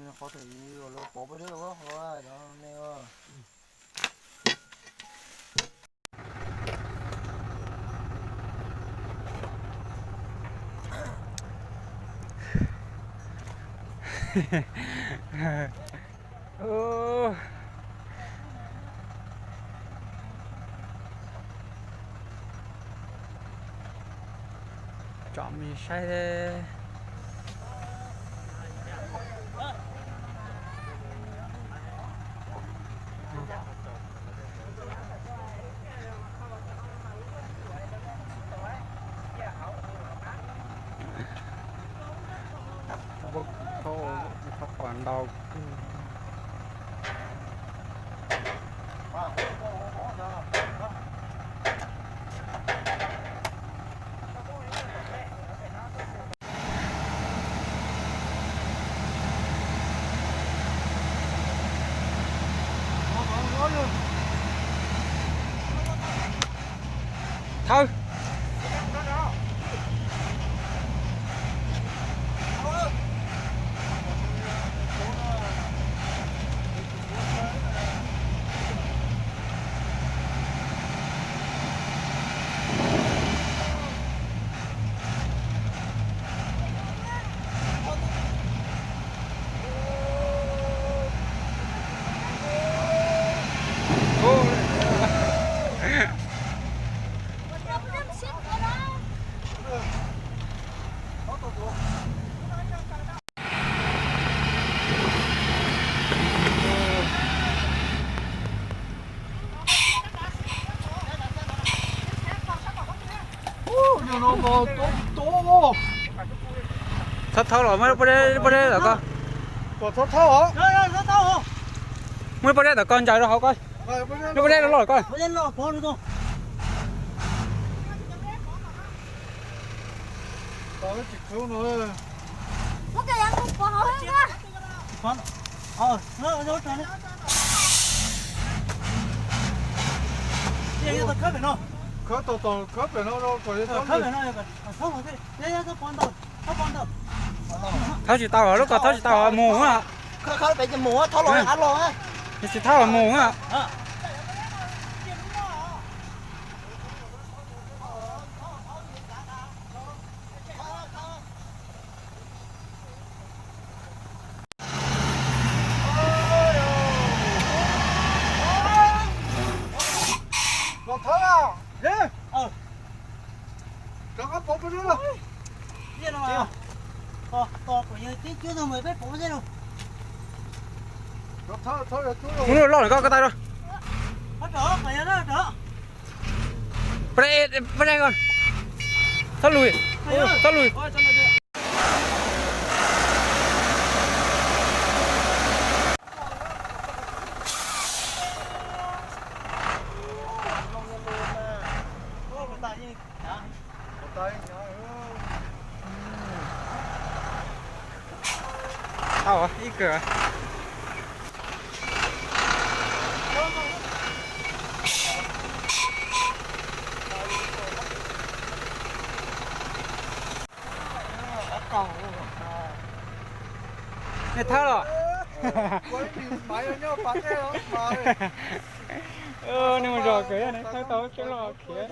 Qhov twg los pov peb deb los qhov ne. Tsom me saib. Thauj, thauj quas ntau. Thawb. Txhob thauj los, muab lub pob zeb, lub pob zeb los koj. Kom txhob thauj os. Muab lub pob zeb tom koj ntsaws rau hauv koj. Lub pob zeb loj loj koj. Khawb tau, khawb pem no, khawb pem no. Thawb tsis tau, lub ko thawb tsis tau, mus mus. Tsis thawb los mus. Los thawb a. Rov qab pov peb lub. Mus loj loj koj, koj tais rau. Pab, pab, txhob lus, txhob lus. Tau ib kawm. Nej thawb los? Nej mus zos kawm, nej thawb tau tsev loj khiav.